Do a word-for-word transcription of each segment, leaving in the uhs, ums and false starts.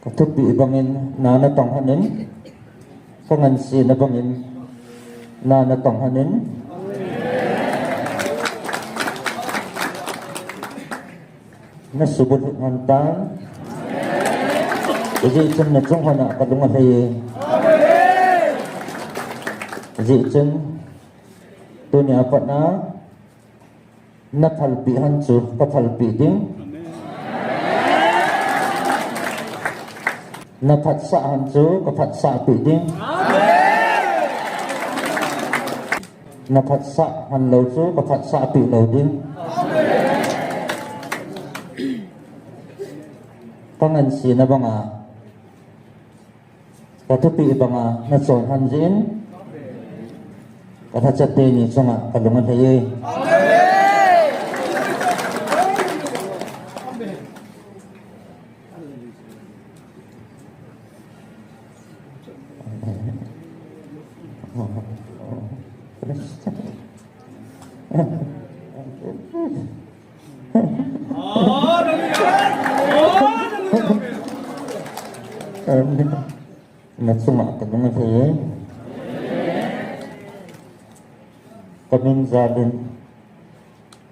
Ka thupi bangin na na tong hanin, ka ngansena bangin na na tong hanin. Na subut hon tan. Ijeh chun na chung hon a ka lung alhai e. Ijeh chun tunia pat na na phalpeh hon chu ka phalpeh ding. Na phatsah hon chu ka phatsah peh ding. Na phatsah hon lou chu ka phatsah peh lou ding. Ka ngansena banga, ka thupi banga na chon hon jin, ka lhacha teni chunga ka lung alhai e. Na chunga ka lung alhai e. Ka min jalin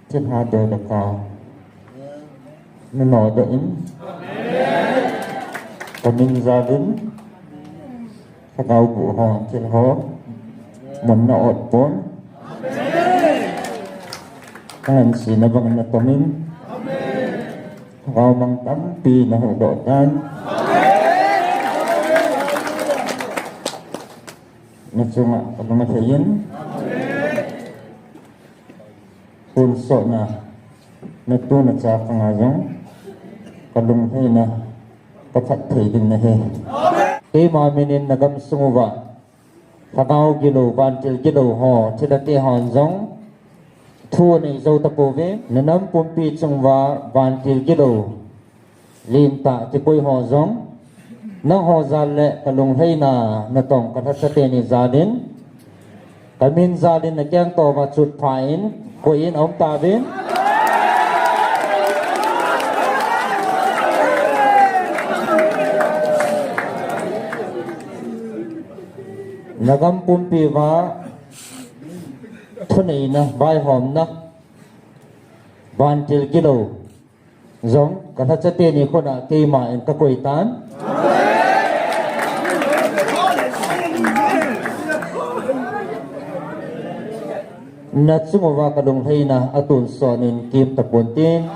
thilha doh le kau na nodoh in, ka min jalin lhagao guh ho thil ho mun na ot pon. Ka ngansena bangin na tongin, lhagao mang tampi na huhdoh tan. Na chunga ka lung alhai in. Tonsot na, na tu na cha kanga jong ka lunglhaina ka phatthei ding nahi. Keima minin na gamsung uva lhagao gilou, vantil gilou ho, thilha te hon jong thu anei jou tapouve. Na nam pumpi chung uva vantil gilou, lentah kikoi ho jong, nangho jal le ka lunglhaina natong ka lhacha teni jalin, ka min jalin na kengto uva chutpha in koi in aum tauvin. Na gam pumpi uva thuneina, vaihomna, vantil gilou jong ka lhacha teni khut a keima in ka koi tan. Na chung uva ka lunglhaina atonsot in kim tapon tin.